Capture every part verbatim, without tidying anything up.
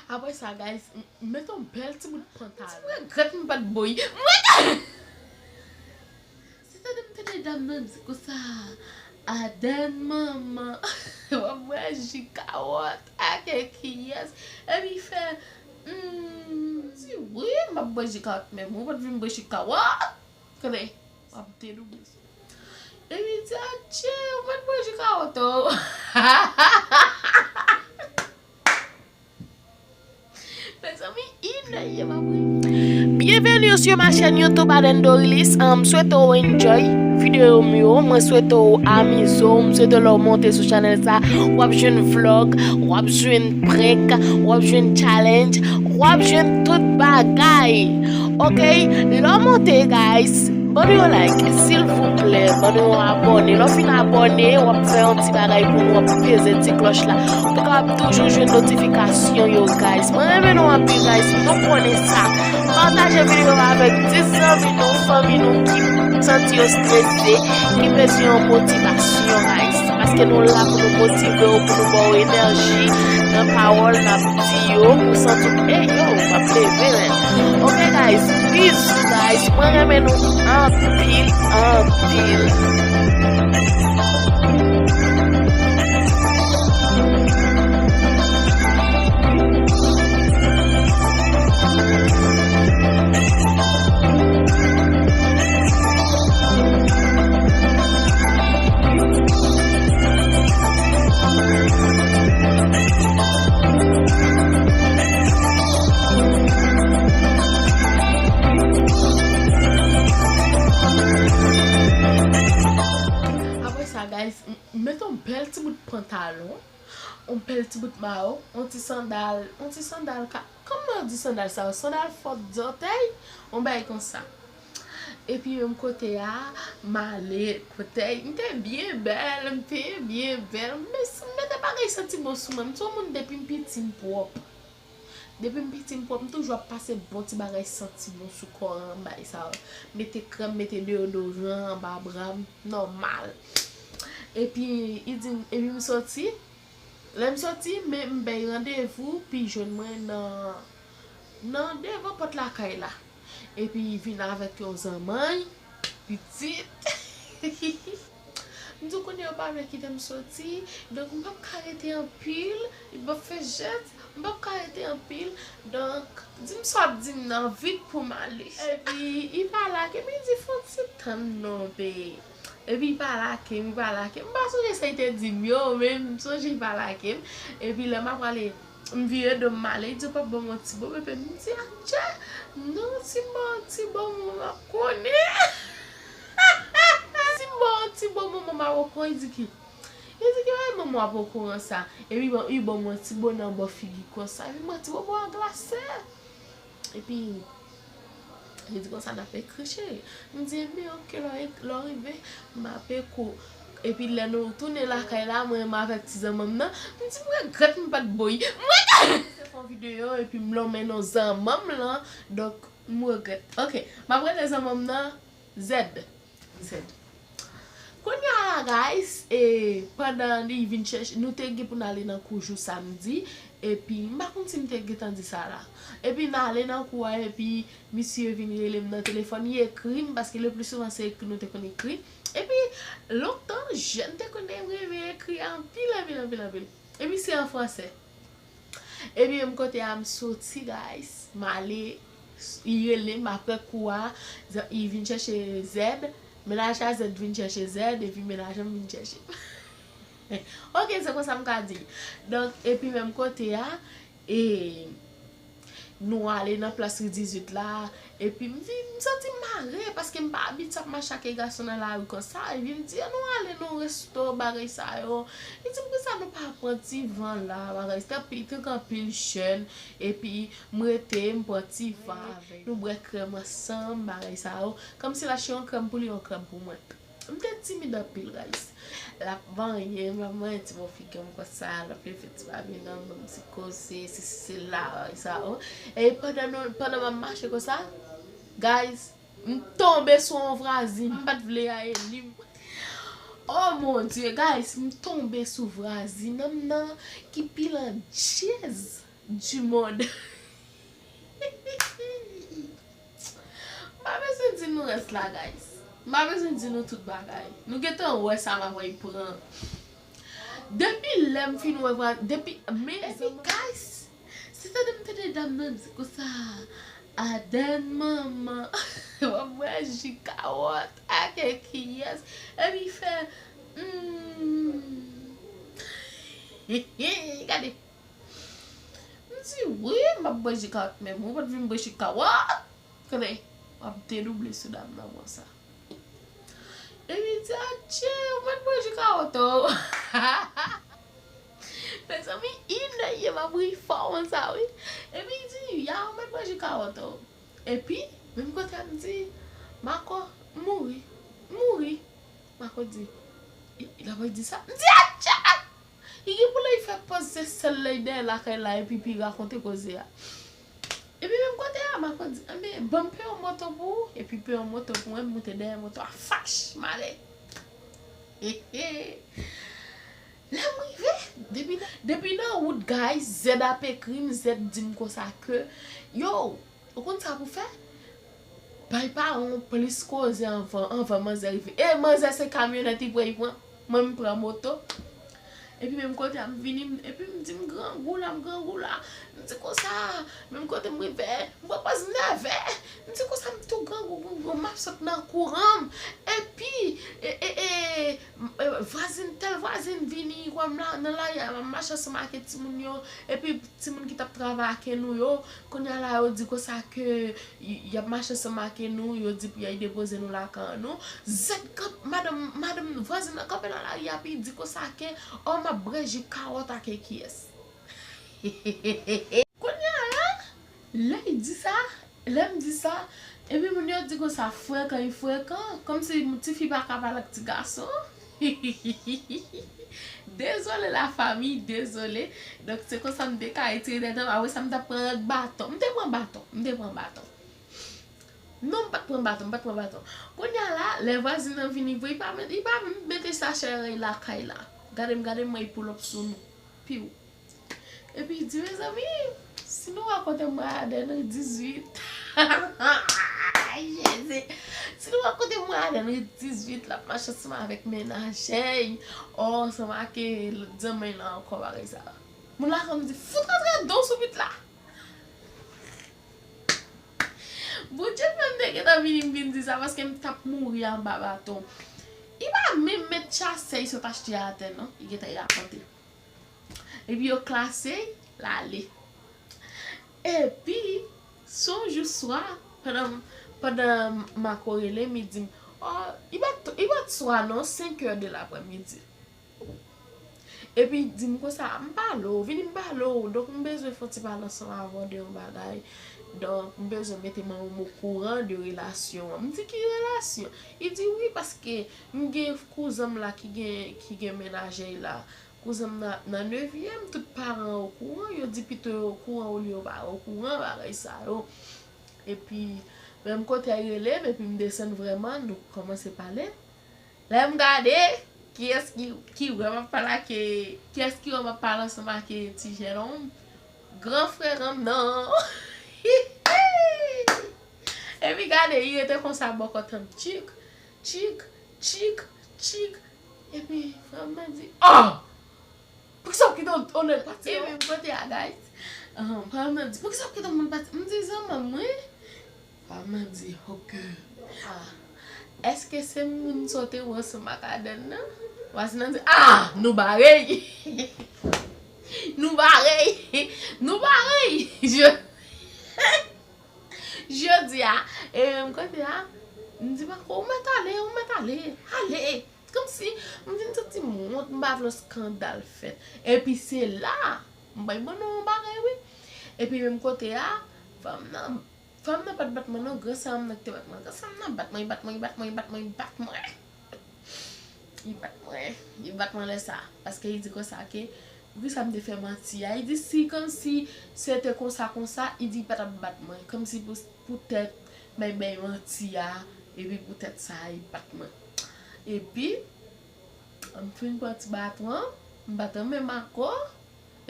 Apre sa, guys, m, m met yon bèl ti bout pantalon. M regrèt m pa t boy. M regrèt! Se tande m tande dam nan di konsa, Adan manman, w ap bwè ji kawòt ak kiyès? Epi fè, hmm, m di, wi, m ap bwè ji kawòt, men mwen pa t vin bwè ji kawòt. Kote? W ap dedouble sou. Epi di, adje, ou pa t bwè ji kawòt, o. Mezanmi, inè ye m ap ri. Bienvenue sur ma chaîne YouTube Aden Dorilis. M swete w enjoy videyo m yo. Mwen swete w amize w. M swete lè w monte sou chanèl sa, w ap jwenn vlog, w ap jwenn prank, w ap jwenn challenge, w ap jwenn tout bagay. Ok? Lè w monte, guys, ban nou yon like, silvouplè, ban nou yon abòne. Lè w fin abòne, w ap fè yon ti bagay pou nou, w ap peze ti klòch la. Ou kapab toujou jwenn notifikasyon yo, guys. Mwen renmen nou anpil, guys. Nou konnen sa. Pataje videyo a avèk dis zanmi nou, fanmi nou ki santi yo strese, ki bezwen yon motivasyon, guys. Paske nou la pou nou motive w, pou nou ba w enèji nan pawòl n ap di yo, pou santi w, ey, yo, m ap leve, men. Ok, guys, bizou, guys. Mwen renmen nou anpil, anpil. Apre sa, guys, m, m met yon bèl ti bout pantalon, yon bèl ti bout mayo, yon ti sandal, yon ti sandal ka, kòman yo di sandal sa yo? Sandal fòt zòtèy, yon bagay konsa. Epi menm kote a, m ale kote, m te byen bèl, m te byen bèl, m, m mete bagay santi bon sou mwen, m se yon moun depi m piti m pwòp. Depi m piti m pwòp, m toujou ap pase bon ti bagay santi bon sou kò an, bagay sa yo. Mete krèm, mete deyodoran anba bra m, nòmal. Epi, li di m, epi m soti. Lè m soti, men m bay randevou, pou l jwenn mwen nan, nan devan pòt lakay la. Epi, li vin avèk yon zanmann, pitit. M di w kounye a yo pa vle kite m soti, donk m p ap ka rete anpil, li p ap fè jès, m p ap ka rete anpil, donk di m sa w ap di m nan vit pou m ale. Epi li pa lage m, li di fè yon ti tann non, bebe. Epi li pa lage m, li pa lage m, m pa sonje sa li te di m yo, men m sonje li pa lage m. Epi lè m ap prale, m vire do m ale, li di w p ap ban m yon ti bo, bebe, m di, adje, non, si m ba w yon ti bo, manman m ap konnen. Si m ba w yon ti bo, manman m ap konnen, li di ki, li di ki, ay, manman w ap okoran sa. Epi bon, li ban m yon ti bo nan bò figi konsa, epi m pran ti bobo a glase. Epi, li di konsa n ap ekri, cheri. M di, ebyen, ok, lè w, lè w rive, m ap ekri w. Epi lè nou tounen lakay la, mwen menm avèk ti zanmanm nan, m di, m regrèt m pa t bo l. M regrèt! Se fè yon videyo, epi m lonmen non zanmanm lan, donk, m regrèt. Ok, m ap rele zanmanm nan Zèd. Zèd. Kounye a la, guys, e, pandan li vin chèche, nou te gen pou n ale nan kou jou samdi, epi m pa konn si m te gentan di sa la. Epi n ale nan kou a, epi misye vin rele m nan telefòn, li ekri m, paske le pli souvan se ekri nou te konn ekri. Epi, lontan, jèn te konn renmen ekri anpil, anpil, anpil, anpil. Epi se an fransè. Epi menm kote a m soti, guys, m ale, li rele m apre kou a, li vin chèche Zèd, mennaj a Zèd vin chèche Zèd, epi mennaj an vin chèche m. Ok, se konsa m ka di. Donk, epi menm kote a, e, nou ale nan plas ri dizuit la, epi m vin, m santi m mare, paske m pa abitye ap mache ak gason nan lari konsa, epi m di, ann nou ale nan resto, bagay sa yo. Li di m, poukisa nou pa pran ti van la, bagay, tanpri, tank anpil jèn, epi m rete, m pran ti van avè l. Nou bwè krèm ansanm, bagay sa yo. Kòmsi l achte yon krèm pou li, yon krèm pou mwen. M te timid anpil, guys. L ap vanyen, m ap vanyen ti bò figi m konsa, l ap leve ti babyen nan, ban m ti koze, sesi sela, bagay sa yo. E pandan nou, pandan m ap mache konsa, guys, m tonbe sou yon vwazin, m pa t vle a, e li m. Oh mon Dieu, guys, m tonbe sou vwazin an m nan ki pi landjez. du monde. M pa bezwen di nou rès la, guys. M pa bezwen di nou tout bagay. Nou gentan wè sa m ap pran. Depi lè m fin wè vwa, depi, men, epi, guys, se tande m tande dam nan di konsa, Adèn manman, w ap bwè ji kawòt ak kiyès? Epi fè, hmm. Gade. M di, wi, m ap bwè ji kawòt, men mwen pa t vin bwè ji kawòt. Konnen, w ap dedouble sou dam nan konsa. Epi di, adje, ou mèt bwè ji kawòt, o. Mezanmi, inè ye m ap ri fò konsa, wi. Epi di, ya, ou mèt bwè ji kawòt, o. Epi, menm kote a, m di, Mako, m mouri, m mouri. Mako di, i, i la pral di sa? M di, adje! Li gen pou lè li fè pòz se sèl lè li dèyè lakay la epi pi rakonte koze a. Epi menm kote a, Mako di, enben, ban m peye yon moto pou ou, epi peye yon moto pou mwen, m moute dèyè moto a, fach, m ale. Lè m rive, depi nan, depi nan wout, guys, Zèd ap ekri m, Zèd di m konsa ke, yo, ou konn sa pou fè? Bay paran w plis koze anvan, anvan manzè rive. E manzè se kamyonèt li pran, li pran. Mwen m pran moto. Epi menm kote a m vini, m- epi m di m grangou la, m grangou la. M di konsa, menm kote m rive, m pran pòz nève. M di konsa m tou grangou, grangou, m ap sot nan kouran m. Epi, e, e, e, m- e, vwazin, tèl vwazin vini, wè m la, nan lari a, m ap mache ansanm ak timoun yo. Epi timoun ki t ap travay ak nou yo, kounye a la yo di konsa ke y- y ap mache ansanm ak nou, yo di pou y al depoze nou lakay nou. Zèd kanp, madanm, madanm vwazin nan kanpe nan lari a, epi di konsa ke, o, m ap bwè ji kawòt ak kiyès. Kounye a la, lè y di sa, lè m di sa, epi moun yo di konsa frekan, li frekan, kòmsi tifi pa ka pale ak ti gason. Dezole la fanmi, dezole. Donk se konsa m te ka retire tèt mwen, apre sa m t ap pran baton. M te pran baton, m te pran baton. Non, m pa t pran baton, m pa t pran baton. Kounye a la, lè vwazin nan vini vre, li pa met- li pa mete sachè lakay la. Gade m, gade m, mwen, li pull up sou nou. Piw. Epi li di, mezanmi, si nou wè kote m wè Adèn ri dizuit. Jezi. Si nou wè kote m wè Adèn ri dizuit, l ap mache ansanm avèk menajè l, o, ansanm ak lòt zanmi l la ankò, bagay sa. Moun la konn di, fout rantre dan w sou vit la. Bondye fè m te gentan vini, m vin di sa, paske m t ap mouri anba baton. Li pa menm met chasey sot achte atè, non. Li gentan rapòte. Epi yo klase l, l ale. Epi, se yon jou swa, pandan, pandan Mako rele m, li di m, o, li pa t, li pa t swa non, senk è de laprèmidi. Epi, li di m konsa, m pale w, vini m pale w, donk m bezwen fè yon ti pale ansanm avè w de yon bagay. Donk, m bezwen mete manman m okouran de relasyon an. M di, ki relasyon? Li di, wi, paske m gen kouzen m la ki gen, ki gen menajè la. Kouzen m nan, nan nevyèm, tout paran okouran, yo di pito yo okouran olye yo pa okouran, bagay sa yo. Epi, menm kote a rele m, epi m desann vrèman, nou kòmanse pale. Lè m gade, kiyès ki, ki wè m ap pale ak, kiyès ki wè m ap pale ansanm ak ti jènonm? Gran frè m nan. Epi gade, li rete konsa bò kòt an m, tchik, tchik, tchik, tchik. Epi frè m nan di, ah! Poukisa w kite yon nèg pati? E menm kote a, guys. Ahn, frè m nan di, poukisa w kite yon moun pati? M di, zanmi m, wi. Frè m nan di, ok. Ah, èske se moun sa w te wè ansanm ak Adèn nan? Vwazin nan di, ah, nou parèy. Nou parèy. Nou parèy. Je, jodi a, e menm kote a, m di, Mako, ou mèt ale, ou mèt ale. Ale. Kòmsi, m vin santi m wont, m pa vle yon eskandal fèt. Epi se la, m bay ban nou yon bagay, wi. Epi menm kote a, fanm nan, fanm nan pa t bat mwen non, gran sè m nan ki te bat mwen. Gran sè m nan bat mwen, li bat mwen, li bat mwen, li bat mwen, li bat mwen. Li bat mwen, li bat mwen lè sa. Paske li di konsa ke, poukisa m te fè manti a? Li di si kòmsi se te konsa, konsa, li di li pa t ap bat mwen. Kòmsi pou, poutèt m bay, bay manti a, epi poutèt sa, li bat mwen. Epi, m fin pran ti baton an, m pa t renmen Mako,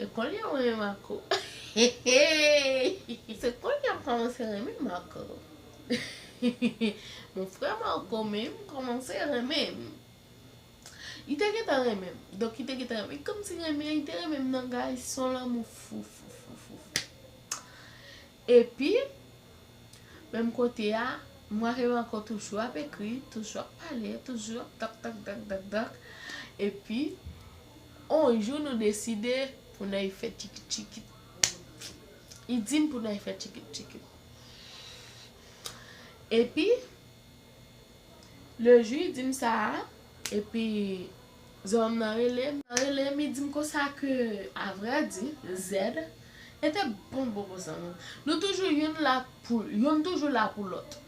e konn yo renmen Mako. Hey, hey. Se kounye a m kòmanse renmen Marco. Mon frè Marco menm kòmanse renmen m. Li te gentan renmen m. Donk, li te gentan renmen m. Kòmsi renmen, li te renmen m nan, guys, se yon lanmou fou, fou, fou, fou, fou. Epi, menm kote a, mwen avè Marco toujou ap ekri, toujou ap pale, toujou ap tak, tak, tak, tak, tak. Epi, yon jou, nou deside pou n al fè tchikit, tchikit. Li di m pou n al fè tchikit, tchikit. Epi, le jou li di m sa a, epi zanmi m nan rele m, nan rele m, li di m konsa ke, a vrè di, Zed, e te bon, bon, bon zanmi m. Nou toujou youn la pou, youn toujou la pou lòt.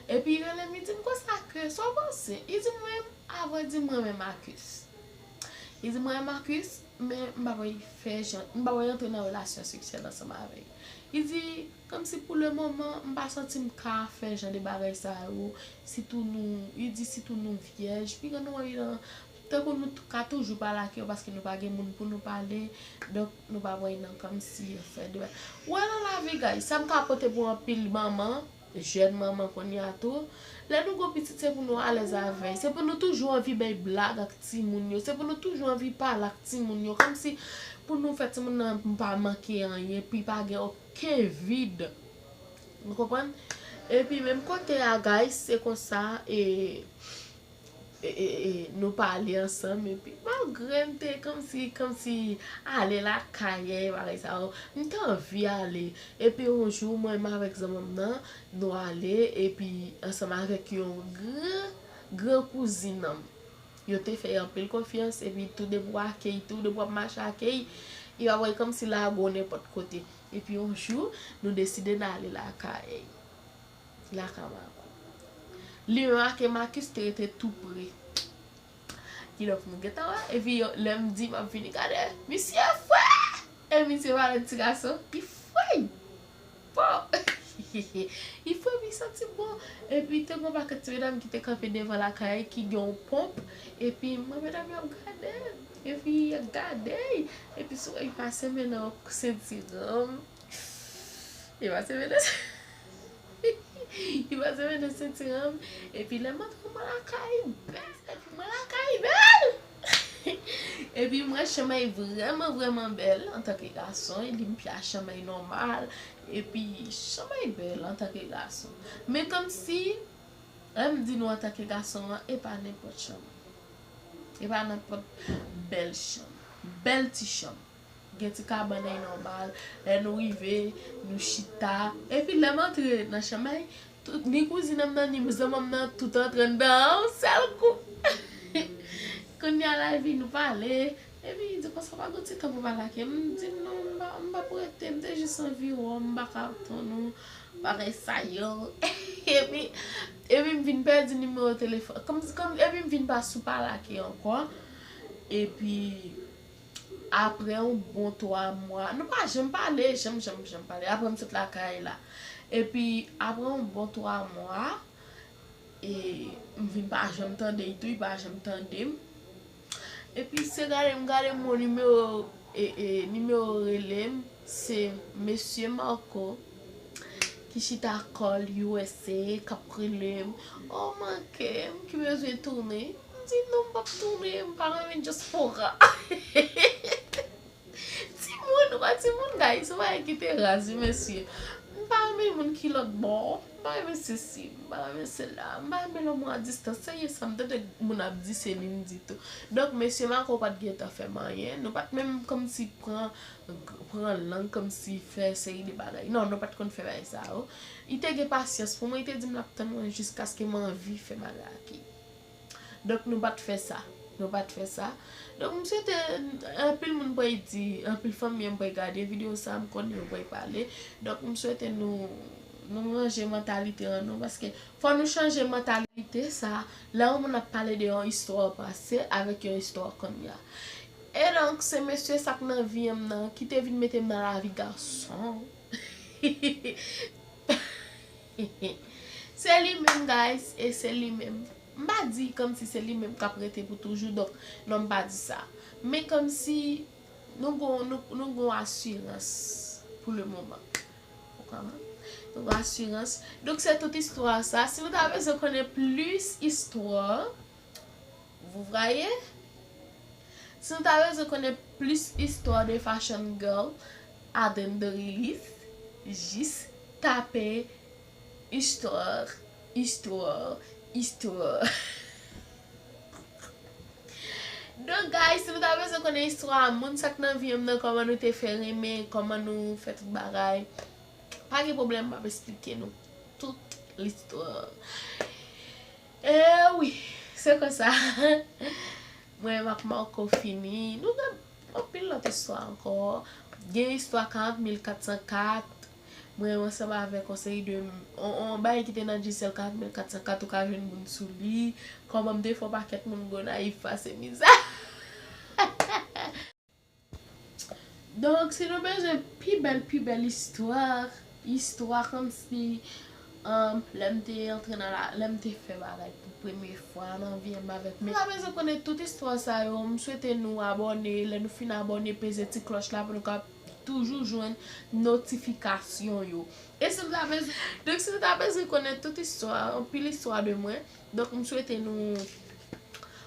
Epi li rele m, li di m konsa ke, sa w panse? Li di m, mwen, a vrè di, mwen renmen Marcus. Li di, mwen renmen Marcus, men m pa vle fè jan, m pa vle antre nan relasyon seksyèl ansanm avè l. Li di, kòmsi pou le moman, m pa santi m ka fè jan de bagay sa yo, sitou nou, li di sitou nou vyèj, piga nou anvi nan, tankou nou t-, ka toujou pale ak yo paske nou pa gen moun pou nou pale, donk nou pa vle nan kòmsi fè de bagay. Ou wè nan lavi, guys, sa m ka pote pou anpil manman, jèn manman kounye a tou. Lè nou gon pitit, se pou nou alèz avè l. Se pou nou toujou anvi bay blag ak timoun yo. Se pou nou toujou anvi pale ak timoun yo. Kòmsi pou nou fè timoun nan pa manke anyen, pou pa gen okenn vid. Nou konprann? Epi menm kote a, guys, se konsa, e, e, e, e, nou pale ansanm, epi malgre m te kòmsi, kòmsi ale lakay, e, bagay sa yo, m te anvi ale. Epi yon jou, mwen menm avèk zanmi m nan, nou ale, epi ansanm avèk yon gran, gran kouzin an m. Yo te fè anpil konfyans, epi tou depi w ak li, tou depi w ap mache ak li, li pa wè kòmsi lage w nenpòt kote. Epi yon jou, nou deside n ale lakay, lakay Marco. Li menm ak Marcus te rete tou pre. Kilòt nou gentan wè, epi yo, lè m di m ap vini gade, misye fre! E misye pale ti gason, li fre! Bon! Li fre, li santi bon. Epi te gon pakèt ti medam ki te kanpe devan lakay, ki gen yon ponp. Epi mwen, medam yo ap gade m. Epi y ap gade. Epi sou, li pase men nan sentiran m. Li pase men nan, li pase men nan sentiran m. Epi lè m antre, mwen lakay bèl. Epi mwen lakay bèl. Epi mwen, chanm mwen vrèman, vrèman bèl antanke gason. Li m pya chanm mwen nòmal. Epi chanm mwen bèl antanke gason. Men kòmsi, lè m di nou antanke gason an, e pa nenpòt chanm. E pa nenpòt bèl chanm. Bèl ti chanm. Gen ti kabann nòmal. Lè nou rive, nou chita. Epi lè m antre nan chanm mwen, tout, ni kouzin an m nan, ni zanmi m nan, tout antre anndan an yon sèl kou. Kounye a la, epi nou pale. Epi li di konsa, pa gon ti tan pou pale ak li. M di non, m pa, m p ap rete, m te jis anvi wè w, m pa ka tann ou, bagay sa yo. Epi, epi m vin pèdi nimewo telefòn. Kòm, kòm, epi m vin pa sou pale ak li ankò. Epi, apre yon bon twa mwa, nou pa janm pale, janm, janm, janm pale. Apre m sot lakay la. Epi, apre yon bon twa mwa, e, m vin pa janm tande li tou, li pa janm tande m. Epi se gade m, gade m, yon nimewo, e, e, nimewo rele m, se mesye Marco ki chita Call U S A, k ap rele m. O, manke m, ki bezwen tounen. M di non, m p ap tounen, m pa renmen dyaspora. Timoun, ou wè timoun, guys, ou pa ki te raz, wi, mesye. M pa renmen moun ki lòt bò, m pa renmen sesi, m pa renmen sela, m pa renmen lanmou a distans. Serye sa, m tande moun ap di se li m di tou. Donk, mesye Marco pa t gentan fè m anyen. Nou pa t menm kòmsi pran, pran lang, kòmsi fè seri de bagay. Non, nou pa t konn fè bagay sa yo. Li te gen pasyans pou mwen, li te di m l ap tann mwen jiskaske m anvi fè bagay ak li. Donk, nou pa t fè sa. Nou pa t fè sa. Donk, m swete, anpil moun pral di, anpil fanmi an pral gade videyo sa, m konnen yo pral pale. Donk, m swete nou, nou ranje mantalite an nou, paske fò nou chanje mantalite sa. Lè yon moun ap pale de yon istwa pase avèk yon istwa kounye a. E donk, se mesye sa k nan vi an m nan, ki te vin mete m nan lavi gason. Se li menm, guys, e se li menm. M pa di kòmsi se li menm k ap rete pou toujou, donk, non, m pa di sa. Men kòmsi nou gon, nou, nou gon asirans. Pou le moman. Ou konprann? Nou gen asirans. Donk, se tout istwa sa. Si nou ta bezwen konnen plis istwa, vous voyez? Si nou ta bezwen konnen plis istwa de Fashion Girl, Aden Dorilis, jis tape istwa, istwa, istwa. Donk, guys, si nou ta bezwen konnen istwa moun sa k nan vi m nan, kòman nou te fè renmen, kòman nou fè tout bagay, pa gen pwoblèm, m ap esplike nou tout listwa. E wi, se konsa. Mwen, m ak Marco fini. Nou gen anpil lòt istwa ankò. Gen istwa karant mil kat san kat. Mwen, ansanm avèk yon seri de, yon, yon bagay ki te nan Digicel, karant mil kat san kat, ou ka jwenn moun sou li. Kòman m te fè yon pakèt moun Gonayiv pase miza. Donk, si nou bezwen pi bèl, pi bèl istwa, istwa kòmsi, um, lè m te antre nan la, lè m te fè bagay pou premye fwa nan vi m avèk men. Si nou ta bezwen konnen tout istwa sa yo, m swete nou abòne. Lè nou fin abòne, peze ti klòch la pou nou ka toujou jwenn notifikasyon yo. E si nou ta bezwen, donk, si nou ta bezwen konnen tout istwa, anpil istwa de mwen, donk, m swete nou,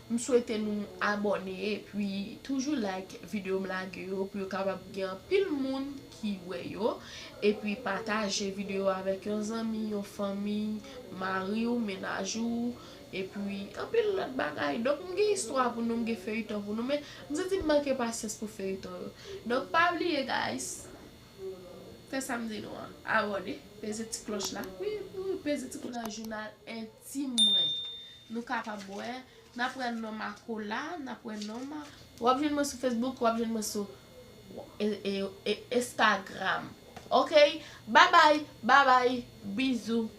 m swete nou abòne epi toujou like videyo m lage yo pou yo kapab gen anpil moun ki wè yo. Epi pataje videyo avèk yon zanmi, yon fanmi, mari w, mennaj ou, epi anpil lòt bagay. Donk, m gen istwa pou nou, m gen feyton pou nou, men m santi m manke pasyans pou feyton yo. Donk, pa bliye, guys, fè sa m di nou an. Abòne, peze ti klòch la. Wi, wi, peze ti klòch la. Jounal entim mwen. Nou kapab wè, n ap wè non Marco la, n ap wè non Marco. W ap jwenn mwen sou Facebook, w ap jwenn mwen sou e, e, e, Instagram. Ok? Babay, babay, bizou.